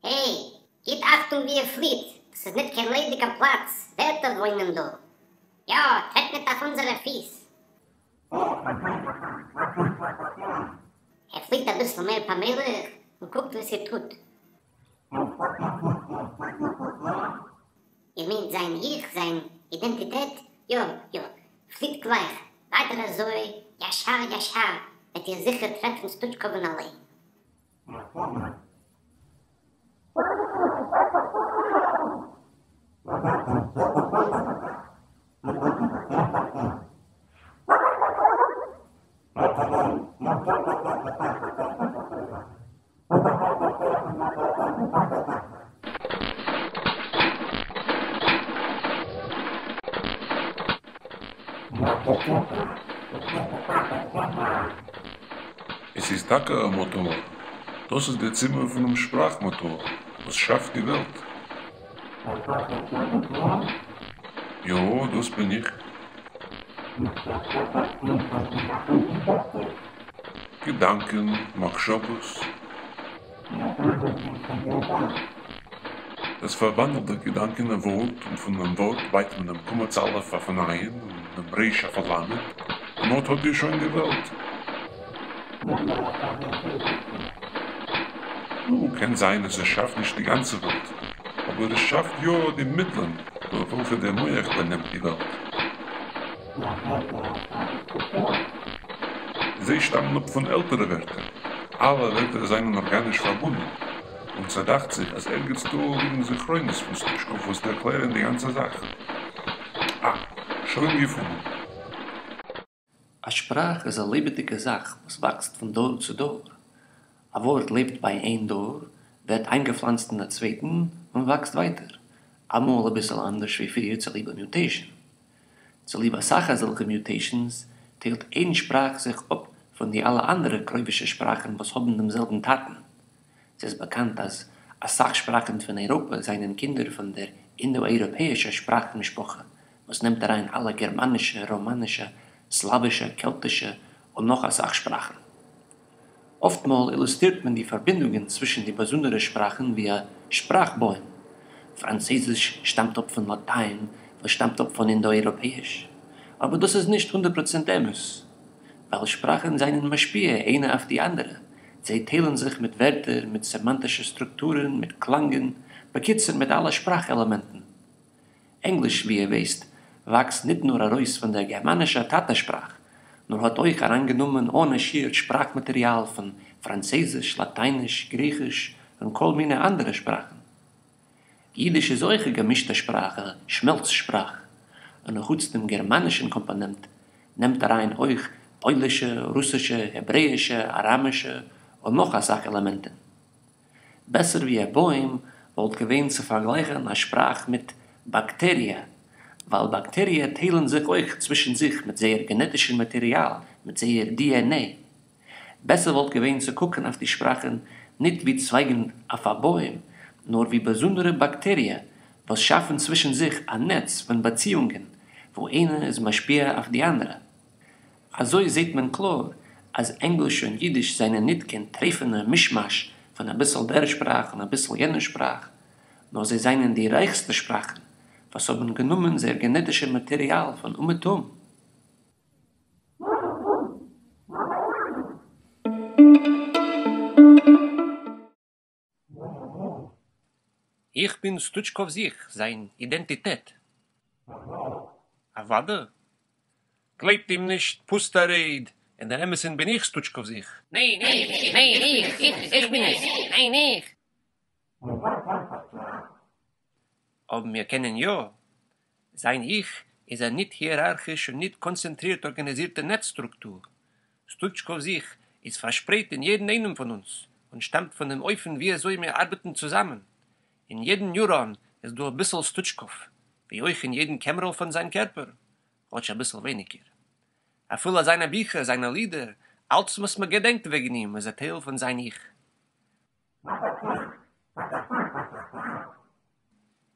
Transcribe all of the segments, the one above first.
העי, גיט אכטונג ווי איר פליט, דאס איז ניט קיין ליידיגער פלאץ, ווערטער וואוינען דא. יא, טרעט ניט אויף אונזערע פיס. ער פליט אביסל מער פאמעליך און קוקט וואס איר טוט. איר מיינט זיין איך, זיין אידענטיטעט? יא, יא, פליט גלייך ווייטער אזוי, ישר ישר, וועט איר זיכער טרעפן סטוטשקאוון אליין. עס איז טאקע א מאטאר. דאס איז דער צימער פונעם שפראך-מאטאר וואס שאפט די וועלט. יא, דאס בין איך. געדאנקען, מחשבות. עס פארוואנדלט דער געדאנק אין א ווארט, און פון דעם ווארט בייט מען דעם קמץ א' אויף אן עין און דעם ר' אויף א ל', און אט האט איר שוין די וועלט. נו, קען זיין אז עס שאפט נישט די גאנצע וועלט, אבער עס שאפט יא די מיטלען דורך וועלכע דער מח באנעמט די וועלט. זיי שטאמען אפ פון עלטערע ווערטער. אלע ווערטער זענען ארגאניש פארבונדן, און ס'דאכט זיך אז ערגעץ דא ליגן זכרונות פון סטוטשקאוו וואס ערקלערן די גאנצע זאך. אה, שוין געפונען. א שפראך איז א לעבעדיגע זאך וואס וואקסט פון דור צו דור. א ווארט לעבט ביי איין דור, ווערט איינגעפלאנצט אין א צווייטן, און וואקסט ווייטער, אמאל אביסל אנדערש ווי פריער צוליב א מיוטעישן. צוליב אסאך אזעלכע מיוטעישנס טיילט איין שפראך זיך אפ פון די אלע אנדערע קרובישע שפראכן וואס האבן דעם זעלבן טאטן. ס'איז באקאנט אז אסאך שפראכן פון אייראפע זענען קינדער פון דער אינדו-אייראפעאישער שפראך משפחה וואס נעמט אריין אלע גערמאנישע, ראמאנישע, סלאווישע, קעלטישע און נאך אסאך שפראכן. אפטמאל אילוסטרירט מען די פארבינדונגען צווישן די באזונדערע שפראכן ווי א שפראך-בוים. פראנצויזיש שטאמט אפ פון לאטיין וואס שטאמט אפ פון אינדו-אייראפעאיש. אבער דאס איז נישט הונדערט פראצענט אמת. ווייל שפראכן זענען משפיע איינע אויף די אנדערע, זיי טיילן זיך מיט ווערטער, מיט סעמאנטישע סטרוקטורן, מיט קלאנגען, בקיצור מיט אלע שפראך-עלעמענטן. ענגליש, ווי איר ווייסט, וואקסט ניט נאר ארויס פון דער גערמאנישער טאטע-שפראך, נאר האט אויך אריינגענומען אן א שיעור שפראך-מאטעריאל פון פראנצויזיש, לאטייניש, גריכיש און כל מיני אנדערע שפראכן. יידיש איז אויך א געמישטע שפראך, א שמעלץ-שפראך, און אחוץ דעם גערמאנישן קאמפאנענט, נעמט אריין אויך פוילישע, רוסישע, העברעאישע, אראמישע און נאך אסאך עלעמענטן. בעסער ווי א בוים וואלט געווען צו פארגלייכן א שפראך מיט באקטעריע, ווייל באקטעריע טיילן זיך אויך צווישן זיך מיט זייער גענעטישן מאטעריאל, מיט זייער DNA. בעסער וואלט געווען צו קוקן אויף די שפראכן ניט ווי צווייגן אויף א בוים, נאר ווי באזונדערע באקטעריע וואס שאפן צווישן זיך א נעץ פון באציאונגען, וואו איינע איז משפיע אויף די אנדערע. אזוי זעט מען קלאר אז ענגליש און אידיש זענען ניט קיין טרייפענע מישמאש פון אביסל דער שפראך און אביסל יענער שפראך, נאר זיי זענען די רייכסטע שפראכן, וואס האבן גענומען זייער גענעטישע מאטעריאל פון אומעטום. איך בין סטוטשקאוו'ס איך, זיין אידענטיטעט. אוודאי. גלייבט אים נישט, פוסטע רייד, אין דער אמת'ן בין איך סטוטשקאוו'ס איך. ניין, איך! ניין, איך! איך! איך בין עס! ניין, איך! אבער מיר קענען יא. זיין איך איז א ניט היערארכיש און ניט קאנצענטרירט ארגאניזירטע נעץ-סטרוקטור. סטוטשקאוו'ס איך איז פארשפרייט אין יעדן איינעם פון אונז און שטאמט פון דעם אופן ווי אזוי מיר ארבעטן צוזאמען. אין יעדן ניוראן איז דא אביסל סטוטשקאוו, ווי אויך אין יעדן קעמערל פון זיין קערפער, כאטש אביסל ווייניגער. אפילו זיינע ביכער, זיינע לידער, אלץ וואס מען געדענקט וועגן אים איז א טייל פון זיין איך.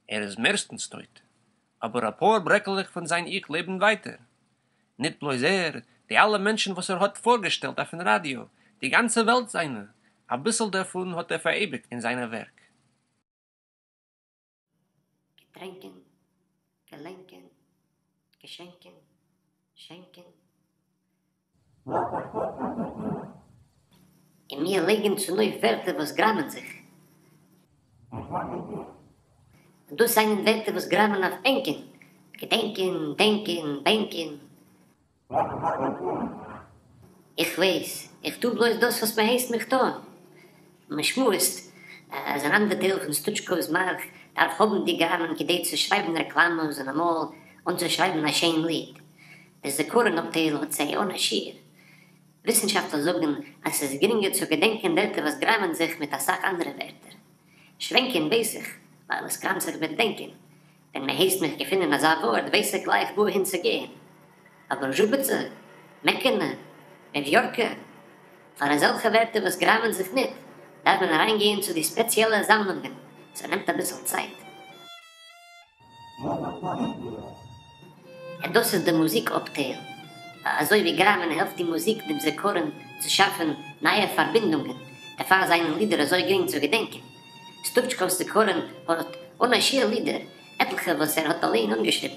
ער איז מערסטנס טויט, אבער אפאר ברעקעלעך פון זיין איך לעבן ווייטער. ניט בלויז ער, די אלע מענטשן וואס ער האט פארגעשטעלט אויפן ראדיא, די גאנצע וועלט זיינע, אביסל דערפון האט ער פאראייביגט אין זיינע ווערק. געטרענקען, געלענקען, געשענקען, שענקען. און מיר לייגן צונויף ווערטער וואס גראמען זיך. און דאס זיינען ווערטער וואס גראמען אויף ענקען, געדענקען, דענקען, בענקען. איך ווייס, איך טו בלויז דאס וואס מען הייסט מיך טון. מען שמועסט אז אן אנדער טייל פון סטוטשקאוו'ס מארך דארף האבן די גראמען כדי צו שרייבן רעקלאמעס און אמאל אנצושרייבן א שיין ליד. דער זכרון אפטייל האט זיי אן א שיעור. וויסנשאפטלער זאגן אז ס'איז גרינגער צו געדענקען ווערטער וואס גראמען זיך מיט אסאך אנדערע ווערטער. שווענקען ווייס איך, ווייל עס גראמט זיך מיט דענקען. ווען מען הייסט מיך געפינען אזא ווארט ווייס איך גלייך וואוהין צו גיין. אבער זשוביצע? מעקענע? וועוויארקע? פאר אזעלכע ווערטער וואס גראמען זיך ניט, דארף מען אריינגיין צו די ספעציעלע זאמלונגען, ס'נעמט אביסל צייט. און דאס איז די מוזיק אפטייל. אזוי ווי גראמען העלפט די מוזיק דעם זכרון צו שאפן נייע פארבינדונגען, דערפאר זיינען לידער אזוי גרינג צו געדענקען. סטוטשקאוו'ס זכרון האט אן א שיעור לידער, עטליכע וואס ער האט אליין אנגעשריבן.